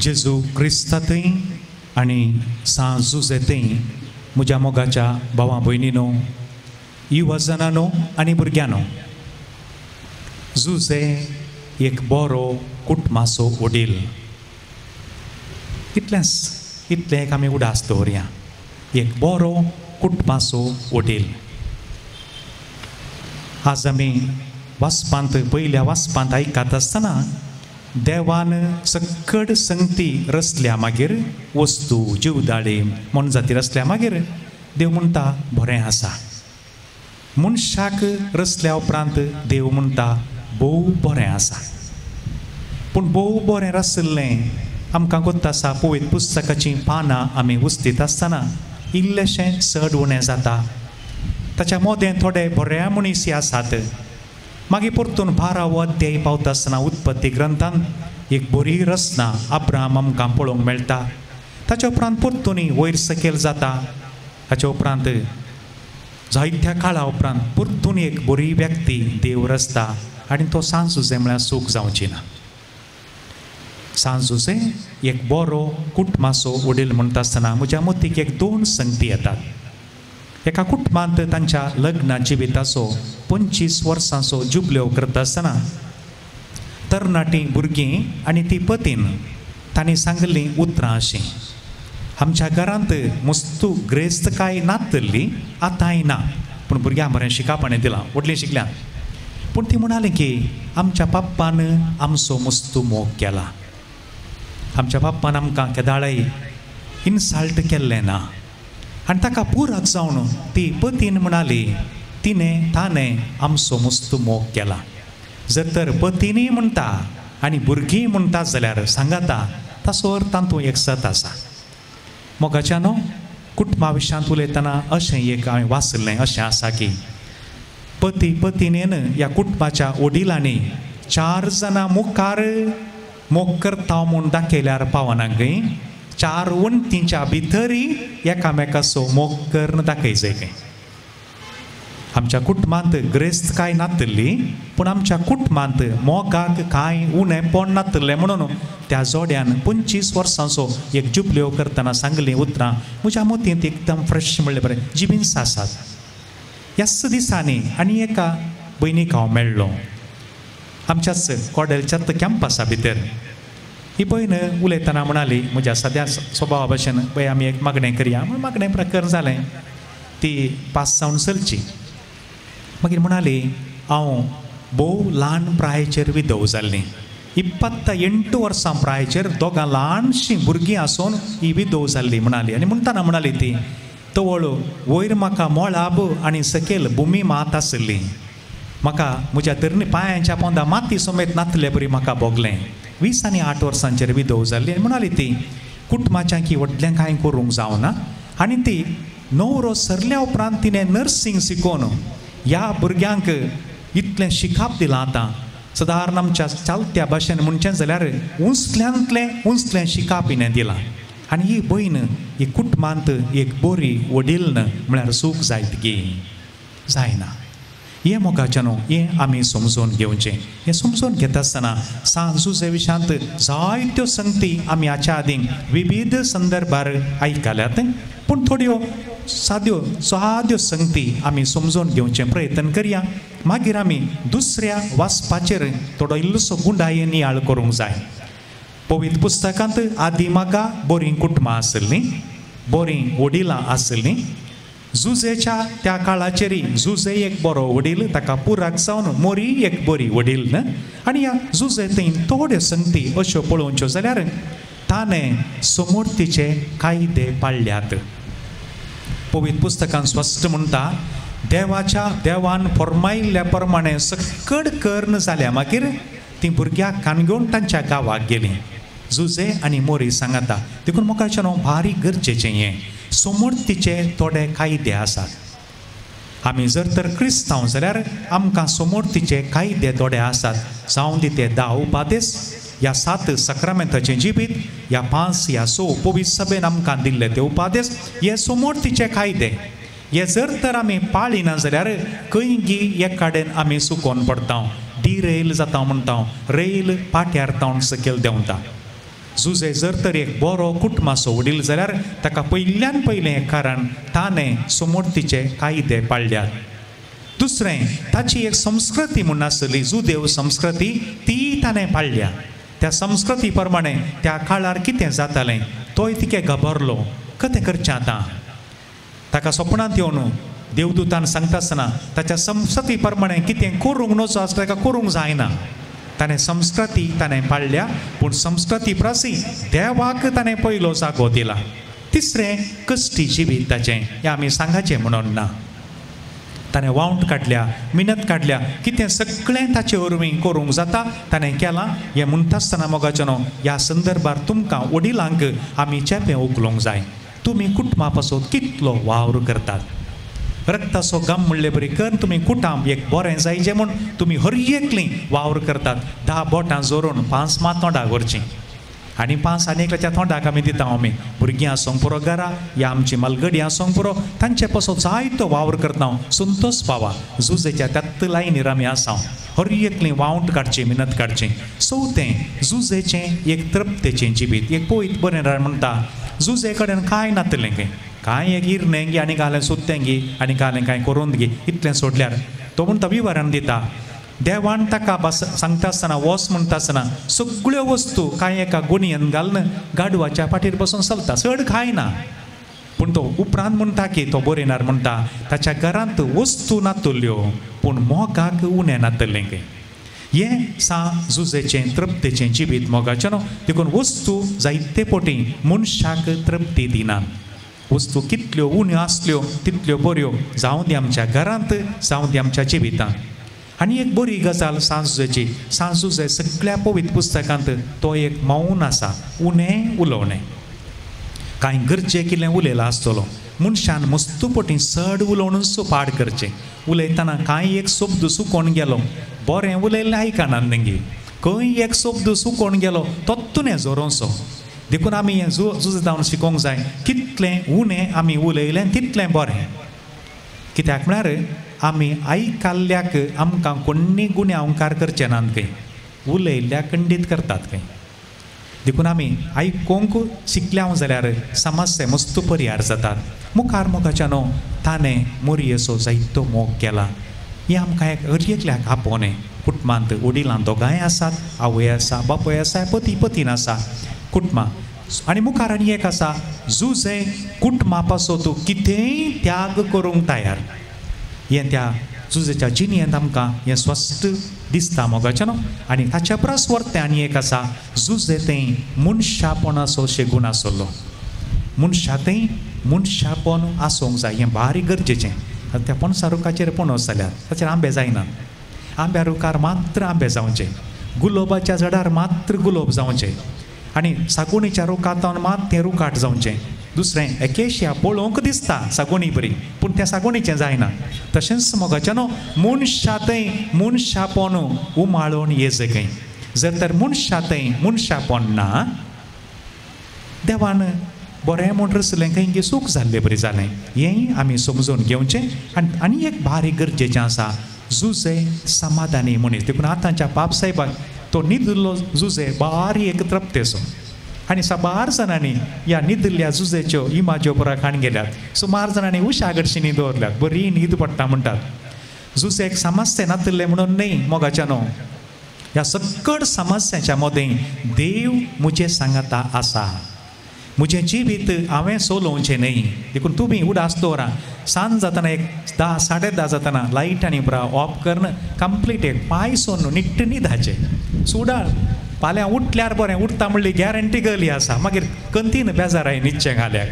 जेजू क्रिस्तांतय आनी सांत जुजेतय म्हज्या मोगाच्या भावा भयणीनो, युवजनानो आनी भुरग्यांनो, जुजे एक बरो कुटुंबाचो वडील. इतलेंच, इतलें एक आमी उडास दवरया, एक बरो कुटुंबाचो वडील. आज आमी वाचपांत, पयल्या वाचपांत आयकता आसतना देवान सकड संगती रचल्या मागीर, वस्तू जिवदाळी मोनजाती रचल्या मागीर देव म्हणटा बरें आसा. मनशाक रचल्या उपरांत देव म्हणटा भोव बरें आसा. पूण भोव बरें रचल्लें आमकां गोत्त आसा, पवित्र पुस्तकाचीं पानां आमी उस्तीत आसतना इल्लेशें चड उणें जाता. ताच्या मोदें थोडे बऱ्या मनीस आसात. मागीर परतून 12वो अध्याय पावता आसतना उत्पत्ती ग्रंथांत एक बरी रचना अब्राहम आमकां पळोवंक मेळटा. ताच्या उपरांत परतूनय वयर सकयल जाता. ताच्या उपरांत जायत्या काळा उपरांत परतून एक बरी व्यक्ती देव रचता आनी तो सांत जुजे म्हळ्यार सूख जावची ना. सांत जुजे एक बरो कुटुंबाचो वडील म्हणटा आसतना म्हज्या मतीक एक दोन संगती येतात. एका कुटुंबांत तांच्या लग्न जिविताचो 25 वर्सांचो जुबल्यो करता आसतना तरणाटीं भुरगीं आनी ती पतीन तांणी सांगिल्लीं उतरां अशीं, आमच्या घरांत मस्तू ग्रेस्त काय नातल्ली, आतांय ना, पूण भुरग्यां बरें शिकापणें दिलां, व्हडलीं शिकल्यां. पूण ती म्हणाली की आमच्या बाप्पान आमचो मस्तू मोग केला, आमच्या बाप्पान आमकां केदाळय इन्सल्ट केल्लें ना. आनी ताका पुरक जावन ती पतीन म्हणाली, तिणें ताणें आमचो मस्तू मोग केला. जर तर पतीनय म्हणटा आनी भुरगीं म्हणटा जाल्यार सांगाता ताचो अर्थ तातूंत एक सत आसा. मोगाच्या न्हू कुटुंबा विशयांत उलयतना अशें एक हांवें वाचलें अशें आसा की पती पतीनेन ह्या कुटुंबाच्या वडिलांनी 4 जाणां मुखार मोग करता म्हूण दाखयल्यार पावना खंय, 4 वण्टींच्या भितरय एकामेकाचो मोग करून दाखयचो खंय. आमच्या कुटुंबांत ग्रेस्त कांय नातल्ली, पूण आमच्या कुटुंबांत मोगाक कांय उणेंपण नातल्लें म्हणून त्या जोड्यान 25 वर्सांचो एक जुबल्यो करतना सांगलीं उतरां म्हज्या मतींत एकदम फ्रेश म्हणलें बरें जिबीन्स आसात. ह्याच दिसांनी आनी एका भयणीक हांव मेळ्ळो आमच्याच कॉडेलच्याच कॅम्पसा भितर. ही भयण उलयतना म्हणाली म्हज्या सद्या स्वभावा भशेन, पळय आमी एक मागणें करया म्हूण मागणें प्रकरण जालें. ती पास जावन चलची. मागीर म्हणाली हांव भोव ल्हान प्रायेचेर विधव जाल्ली, 28 वर्सां प्रायेचेर दोगां ल्हानशीं भुरगीं आसून ही विधव जाल्ली म्हणाली. आनी म्हणटना म्हणाली ती तवळ वयर म्हाका मळाब आनी सकयल भुमी मात आसली, म्हाका म्हज्या तरणी पांयांच्या पोंदा माती समेत नातले बरी म्हाका भोगलें. 20 आनी 8 वर्सांचेर विधव जाल्ली. आनी म्हणाली ती कुटुंबाच्या की व्हडलें कांय करूंक जावना. आनी ती न्हवरो सरल्या उपरांत तिणें नर्सींग शिकोवन ह्या भुरग्यांक इतलें शिकाप दिलां. आतां सदारण आमच्या चालत्या भाशेन म्हणचें जाल्यार उंचल्यांतलें उंचलें शिकाप हिणें दिलां. आनी ही भयण ही कुटुंबांत एक बरी वडील म्हळ्यार सूख जायत गी जायना. हें मोगाचें न्हू, हें आमी समजून घेवचें. हें समजून घेता आसतना सांत जुजे विशयांत जायत्यो संगती आमी हाच्या आदीं विविध संदर्भार आयकल्यात, पूण थोड्यो साद्यो साद्यो संगती आमी समजून घेवचें प्रयत्न करया. मागीर आमी दुसऱ्या वाचपाचेर थोडो इल्लोसो गुंडायेन नियाळ करूंक जाय. पवित्र पुस्तकांत आदी मागा बरीं कुटुंबां आसलीं, बरीं वडिलां आसलीं. जुजेच्या त्या काळाचेरय जुजे एक बरो वडील, ताका पुराक जावन मोरी एक बरी वडील न्हय. आनी ह्या जुजे थंय थोड्यो संगती अश्यो पळोवच्यो जाल्यार ताणें समर्थीचे कायदे पाळ्ळ्यात. पवित्र पुस्तकान स्पश्ट म्हणटा, देवाच्या देवान फरमायिल्ल्या प्रमाणे सकड कर्ण जाल्या मागीर ती भुरग्याक कान घेवन तांच्या गांवाक गेलीं. जुजे आनी मोरी सांगाता. देखून म्हाका न्हू भारी गरजेचें हें समर्थीचे थोडे कायदे आसात. आमी जर तर क्रिस्तांव जाल्यार आमकां समर्थीचे कायदे थोडे आसात, जावं दी ते 10 उपादेस ह्या 7 सक्रामेंताचें जिवीत, ह्या 5 ह्या 6 पवित्र सभेन आमकां दिल्ले ते उपादेस, हे समर्थीचे कायदे. हे जर तर आमी पाळिना जाल्यार खंय गी एक कडेन आमी सुकोन पडटा, डिरेल जाता म्हणटा, रेल पाट्यार तावन सकयल देंवता. जुजे जर तर एक बरो कुटुंबाचो वडील जाल्यार ताका पयल्यान पयलें कारण ताणें समोर्तीचे कायदे पाळल्यात. दुसरें ताची एक संस्कृती म्हूण आसली जुदेव संस्कृती ती ताणें पाळ्ळ्या. त्या संस्कृती प्रमाणे त्या काळार कितें जातालें तोय तिके घाबरलो कितें करचें आतां. ताका सपनांत येवन देवदूतान सांगता आसतना ताच्या संस्कृती प्रमाणे कितें करूंक नजो आसता ताका करूंक जायना. ताणें संस्कृती ताणें पाळ्ळ्या पूण संस्कृती प्रसी देवाक ताणें पयलो जागो दिला. तिसरें कश्टी जिवीत ताचें हें आमी सांगाचें म्हणून ना. ताणें वावंट काडल्या मिनत काडल्या कितें सगळें ताचे वरवीं करूंक जाता ताणें केलां. हें म्हणटा आसतना मोगाचें न्हू ह्या संदर्भार तुमकां वडिलांक आमी चेपें उखलूंक जाय. तुमी कुटुंबा पासून कितलो वावर करतात रक्ताचो गम म्हणले बरी करून तुमी कुटाम एक बरें जायचें म्हूण तुमी हर एकलीं वावर करतात. 10 बोटां जोरून 5 मात तोंडाक व्हरचीं आनी 5 आनी एकल्याच्या तोंडाक आमी दिता. आमी भुरगीं आसूंक पुरो घरा या आमची मालगडी आसूंक पुरो तांचे पासून जायतो वावर करता. संतोष पावा जुजेच्या त्यात लायनीर आमी आसा. हर एकलीं वावंट काडची मिनत काडची. चवथें जुजेचें एक तृप्तेचें जिवीत. एक पयत बरें म्हणटा जुजे कडेन कांय नातलें खंय कांय एक इरणें गी आनी घालें सुत्तें गी आनी घालें कांय करून गी इतलें सोडल्यार तो म्हणटा विवरण दिता. देवान ताका बस सांगता आसतना वस म्हणटा आसतना सगळ्यो वस्तू कांय एका गुणयेन घालून गाडवाच्या फाटीर बसून चलता चड खायना. पूण तो उपरांत म्हणटा की तो बरयणार म्हणटा ताच्या घरांत वस्तू नातल्यो पूण मोगाक उणें नातलें खंय. हें सा जुजेचें तृप्तेचें जिवीत मोगाचें न्हू. देखून वस्तू जायते पटी मनशाक तृप्ती दिना. वस्तू कितल्यो उण्यो आसल्यो तितल्यो बऱ्यो जावं दी आमच्या घरांत जावं दी आमच्या जिवितांत. आनी एक बरी गजाल सांजुजेची सांजुजे सगळ्या पवित्र पुस्तकांत तो एक मौन आसा उणें उलोवणें. कांय गरजे कितें उलयला आसतलो मनशान मस्तू पटी चड उलोवनूच पाड करचें. उलयतना कांय एक शब्द सुकोवन गेलो बरें उलयल्लें आयकना न्ही खंय एक शब्द सुकोवन गेलो तत्तुनें जोरोसो. देखून आमी हें जुजावन शिकोवंक जाय कितलें उणें आमी उलयलें तितलें बरें. कित्याक म्हळ्यार आमी आयकल्ल्याक आमकां कोण्णी गुन्यांवकार करचे नात खंय उलयल्ल्याक खंडीत करतात खंय. देखून आमी आयकूंक शिकल्या जाल्यार समस्या मस्त परिहार जातात. मुखार मोगाच्या न्हू ताणें मोरयेचो जायतो मोग केला. हें आमकां एक हर एकल्याक आपोवणें. कुटुंबांत वडिलां दोगांय आसात आवय आसा बापूय आसा पती पतीन आसा कुटुंबां. आनी मुखार आनी एक आसा जुजे कुटुंबा पासून तूं कितेंय त्याग करूंक तयार. हें त्या जुजेच्या जिणेंत आमकां हें स्वस्थ दिसता मोगाचें न्हू. आनी ताच्या परस वरतें आनी एक आसा जुजे तें मनशापणाचो शेगूण आसलो. मनशा तें मनशापण आसूंक जाय हें भारी गरजेचें. आतां त्या पणसा रुखाचेर पणस जाल्यार ताचेर आंबे जायना. आंब्या रुखार मात्र आंबे जावचे गुलोबाच्या झाडार मात्र गुलोब जावचे आनी सागुणीच्या रुखांत मात तें रुखाट जावचें. दुसरें एकेशिया पळोवंक दिसता सागुणी बरी पूण तें सागुणीचें जायना. तशेंच मोगाचें न्हू मनशा थंय मनशापण उमाळून येजे खंय. जर तर मनशा थंय मनशापण ना देवान बरें म्हूण रचलें खंय की सूख जाल्ले बरी जालें हेंय आमी समजून घेवचें. आनी आनी एक भारी गरजेचें आसा जुजे समाधानी मनीस. देखून आतांच्या बाप साहेबाक तो न्हिदिल्लो जुजे बारी एक तृप्तेचो. आनी साबार जाणांनी ह्या न्हिदिल्ल्या जुजेच्यो इमाज्यो पुरा खाण गेल्यात. सुमार जाणांनी उशा गडशींनी दवरल्यात बरी न्हीद पडटा म्हणटात. जुजेक समस्या नातिल्लें म्हणून न्हय मोगाच्या न्हू ह्या सकट समस्यांच्या मदें देव म्हजें सांगाता आसा. म्हजें जिवीत हांवें सोलोवचें न्हय. देखून तुमी उडास दवरा सांज जातना एक 10 साडे 10 जातना लायट आनी पुरा ऑफ करून कंप्लीट एक पांय सोडून निट्ट न्हिदाचें. सुडाळ फाल्यां उठल्यार बरें उठता म्हणली गॅरंटी गली आसा मागीर कंतीन बेजाराय न्हिदचें घाल्याक.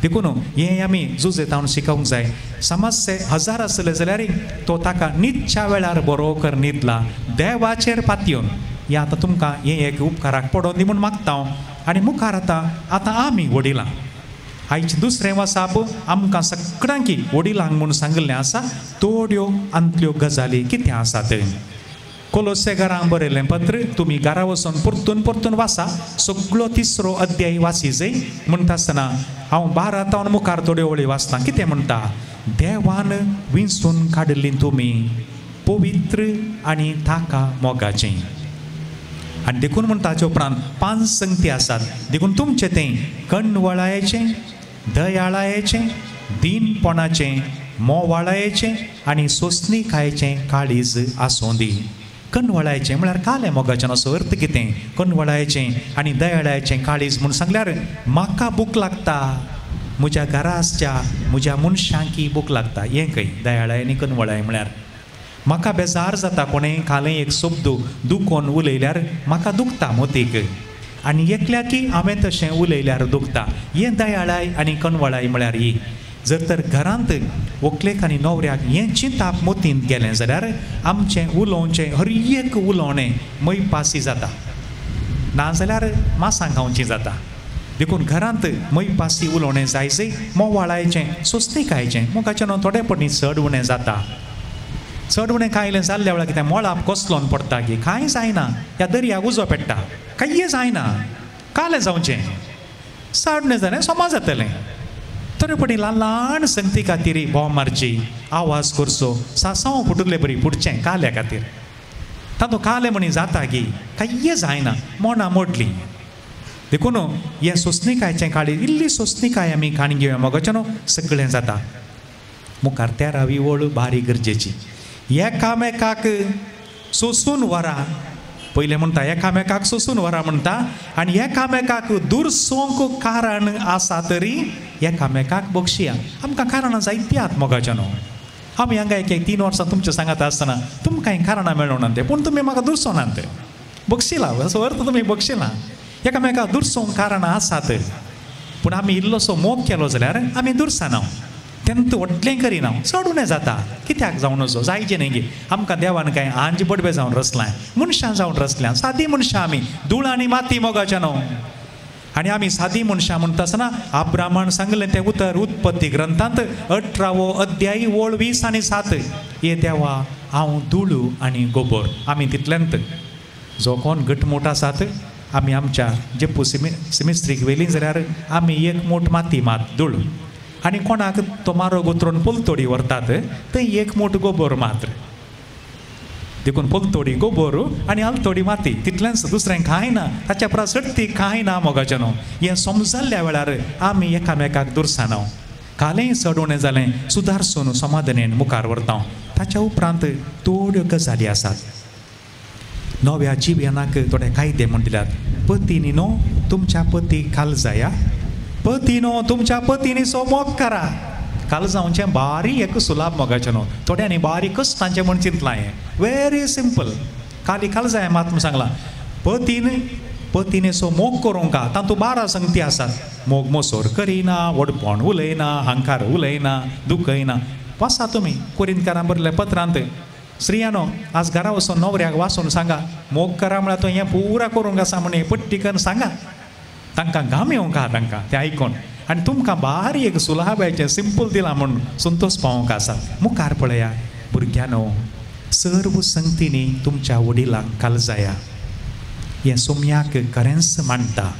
देखून हें आमी जुजेतावन शिकोवंक जाय. समस्या हजार आसले जाल्यार तो ताका न्हिदच्या वेळार बरो कर न्हिदला देवाचेर पातयेवन. हें आतां तुमकां हें एक उपकाराक पडोवन दी म्हूण मागता हांव. आनी मुखार आतां आतां आमी वडिलां आयचें दुसरें वसाप आमकां सगळ्यांकी वडिलांक म्हूण सांगिल्लें आसा थोड्यो आंतल्यो गजाली कितें आसा तें. कोलोसे घरांक बरयलें पत्र तुमी घरा वचून परतून परतून वाचा सगळो 3रो अध्याय वाची जाय. म्हणटा आसतना हांव 12 तावन मुखार थोड्यो वळी वाचता. कितें म्हणटा देवान विंचून काडिल्लीं तुमी पवित्र आनी ताका मोगाचीं. आनी देखून म्हण ताचे उपरांत 5 संगती आसात. देखून तुमचें तें कणवळायेचें, दयाळायेचें, दीनपणाचें, मोवाळायेचें आनी सोंसणीकायेचें काळीज आसूं दी. कणवळायचें म्हळ्यार कालें मोगाचें असो अर्थ कितें? कणवळायचें आनी दयाळायचें काळीज म्हूण सांगल्यार म्हाका भूक लागता, म्हज्या घरा आसच्या म्हज्या मनशांकी भूक लागता. हें खंय दयाळाय आनी कणवळाय म्हळ्यार म्हाका बेजार जाता कोणें कालें एक शब्द दुखोन उलयल्यार म्हाका दुखता मोतीक, आनी एकल्याकी हांवें तशें उलयल्यार दुखता. हें दयाळाय आनी कणवळाय म्हळ्यार ही. जर तर घरांत व्हंकलेक आनी न्हवऱ्याक हें चिंताप मोतींत गेलें जाल्यार आमचें उलोवचें हर एक उलोवणें मैपासी जाता, नाजाल्यार मासां खावचीं जाता. देखून घरांत मैपासी उलोवणें जायजय, मोवाळायचें, सोंसणीकायेचें. मोगाचें न्हू थोडे पडणी चड उणें जाता. चड उणें कायलें जाल्ल्या वेळार कितें मोळाप कसलोन पडटा की कांय जायना, ह्या दर्याक उजो पेट्टा, कांय जायना, कालें जावचें, चड उणें जालें सोमा जातलें. थोडे पटी ल्हान ल्हान संगती खातीर बोव मारची, आवाज करचो, सासांव फुटुल्ले बरी फुटचें काल्या खातीर. तातूंत कालें म्हणी जाता की कांय जायना, मोणां मोडलीं. देखून हें सोंसणीकायेचें काळीज, इल्ली सोंसणीकाय आमी काणी घेवया मोगाचें न्हू सगळें जाता. मुखार 13वी वळ बारी गरजेची. एकामेकाक सोंसून व्हरा. पयलें म्हणटा एकामेकाक सोंसून व्हरा म्हणटा, आनी एकामेकाक दुरसोंक कारण आसा तरी एकामेकाक बक्षिया. आमकां कारणां जायतीं आहात मोगाचें न्हू. आमी हांगा एक 3 वर्सां तुमच्या सांगात आसतना तुमकां कारणां मेळोना तें, पूण तुमी म्हाका दुरसोना तें बक्षिला, असो अर्थ तुमी बक्षिला. एकामेकाक दुरसोंक कारणां आसात, पूण आमी इल्लोसो मोग केलो जाल्यार आमी दुरसाना, तेन्ना व्हडलें करिना, चड उणें जाता. कित्याक जावन असो जायचें न्ही गे. आमकां देवान कांय आंज बडबे जावन रचलां, मनशां जावन रचल्यां, सादी मनशां आमी, धूळ आनी माती मोगाचें न्हू. आनी आमी सादी मनशां म्हणटा आसतना आब्रामान सांगलें तें उतर उत्पत्ती ग्रंथांत 18वो अध्याय ओळ 20 आनी 7, ये देवा हांव धुळू आनी गोबोर. आमी तितल्यांत जो कोण घटमूट आसात आमी आमच्या जेपू सिमिस्त्रीक व्हेलीं जाल्यार आमी एक मूठ माती मात धूळ, आनी कोणाक तो मारोग उतरून पलतोडी व्हरतात थंय एक मूठ गोबोर मात्र. देखून पलतोडी गोबोर आनी आलतोडी माती, तितलेंच, दुसरें कांय ना, ताच्या परस चडटी कांय ना मोगाचें न्हू. हें समजल्ल्या वेळार आमी एकामेकाक दुरसाना, कालेंय चड उणें जालें सुदारसून समाधानेन मुखार व्हरता. ताच्या उपरांत थोड्यो गजाली आसात. नव्या जिवनाक थोडे कायदे म्हूण दिल्यात. पतीनी न्हू तुमच्या पती खाल जाया, पतीनो तुमच्या पतीनी सो मोग करा. काल जावचें बारीक एक सुलाब मोगाचें न्हू. थोड्यांनी बारीक कश्टांचें म्हूण चिंतलां हें, व्हेरी सिंपल. काली काल जाय मात म्हूण सांगलां, पतीन पतीने सो मोग करूंक तातूंत 12 संगती आसात. मोग मोसोर करिना, व्हडपण उलयना, हांकार उलयना, दुखयना. वाचा तुमी कोरिंतकारां बरयल्ल्या पत्रांत. स्त्रियानो आज घरा वचून न्हवऱ्याक वाचून सांगा, मोग करा म्हळ्यार तो हें पुरा करूंक आसा म्हण पट्टी करून सांगा. तांकां घाम येवंक आहा तांकां तें आयकून, आनी तुमकां बारीक एक सुलाबायचें सिंपल दिलां म्हूण संतोष पावोवंक आसा. मुखार पळया भुरग्यांनो, सर्व संगतींनी तुमच्या वडिलांक कालजाया. हें सोम्याक खरेंच मानता.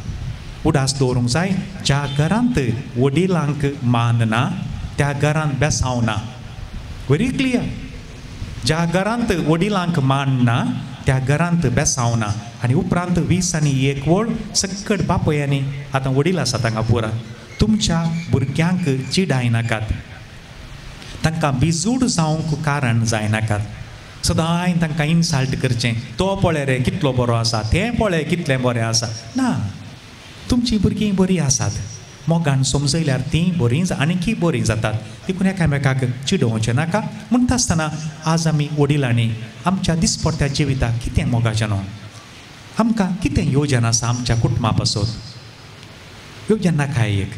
उडास दवरूंक जाय, ज्या घरांत वडिलांक मान ना त्या घरांत बेसांव ना. Very clear. ज्या घरांत वडिलांक मान ना त्या घरांत बेसांव ना. आनी उपरांत 20 आनी 1 वळ सकट बापयांनी, आतां वडील आसात हांगा पुरा, तुमच्या भुरग्यांक चिडायनाकात, तांकां बिजूड जावंक कारण जायनाकात. सदांय तांकां इन्सल्ट करचें, तो पळय रे कितलो बरो आसा, तें पळय कितलें बरें आसा. ना, तुमचीं भुरगीं बरीं आसात, मोगान समजयल्यार तीं बरीं आनीकी बरीं जातात. देखून एकामेकाक चिडोवचें नाका. म्हणटा आसतना आज आमी वडिलांनी आमच्या दिसपट्ट्या जिविताक कितें मोगाचें न्हू, आमकां कितें योजन आसा आमच्या कुटुंबा पासत, योजन नाका. एक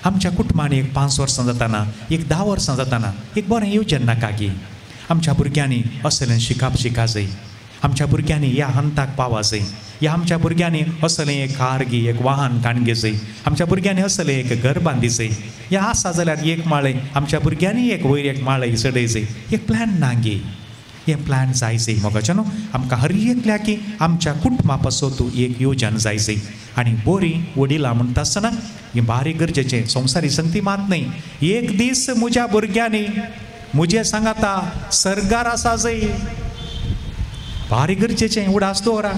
आमच्या कुटुंबान एक 5 वर्सां जाताना, एक 10 वर्सां जाताना एक बरें योजन नाका की आमच्या भुरग्यांनी असलें शिकाप शिका जाय, आमच्या भुरग्यांनी ह्या हंताक पावा जाय, ह्या आमच्या भुरग्यांनी असलें एक कार गी, एक वाहन काणगे जाय, आमच्या भुरग्यांनी असलें एक घर बांदी जाय, ह्या आसा जाल्यार एक माळे आमच्या भुरग्यांनी एक वयर एक माळे चडय जाय. एक प्लॅन ना गे, हें प्लॅन जाय जाय मोगाचें न्हू. आमकां हर एकल्याकी आमच्या कुटुंबा पासत एक योजन जाय जाय. आनी बरीं वडिलां म्हणटा आसतना हें बारीक गरजेचें, संवसारी संगती मात न्हय. एक दीस म्हज्या भुरग्यांनी म्हजे सांगाता सर्गार आसा जाय, बारीक गरजेचें उडास दवरा.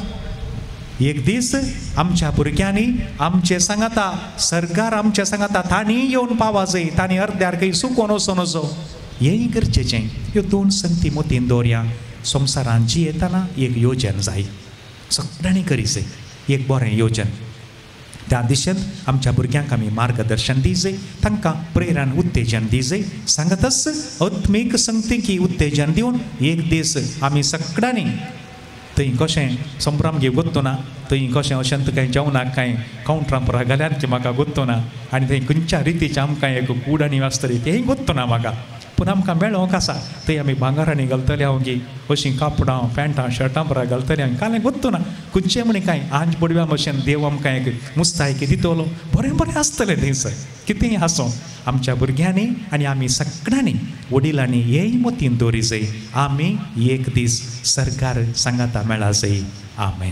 एक दीस आमच्या भुरग्यांनी आमचे सांगाता सरकार आमच्या सांगाता तांणी येवन पावाजय, तांणी अर्द्यार खंय सुकोन वचोन वचो, हेंय गरजेचें. ह्यो दोन संगती मतीन दवरया. संवसारान जियेतना एक योजन जाय, सगळ्यांनी करी जाय एक बरें योजन. त्या दिशेन आमच्या भुरग्यांक आमी मार्गदर्शन दिजय, तांकां प्रेरण उत्तेजन दिजय, सांगतच आत्मीक संगतीकी उत्तेजन दिवन एक दीस आमी सगळ्यांनी थंय कशें संभ्रम घेव ना, थंय कशें अशें कांय जेवणाक कांय कावंटरां पुरा घाल्यात की म्हाका गोत्तो ना, आनी थंय खंयच्या रितीचें आमकां एक कूड आनी आसतली तेंय गोत्तो ना म्हाका, पूण आमकां मेळोंक आसा. थंय आमी भांगरांनी घालतले हांव गी अशीं कापडां पॅन्टां शर्टां पुरा घालतले हांव, कांय गोत्तो ना खंयचें म्हण कांय आंज बडव्या भशेन देव आमकां एक मुस्तायकी दितलो, बरें बरें आसतलें थंयसर कितेंय आसूं. आमच्या भुरग्यांनी आनी आमी सगळ्यांनी वडिलांनी हेय मतीन दवरी जाय, आमी एक दीस सरकार सांगाता मेळा जाय. आमेन.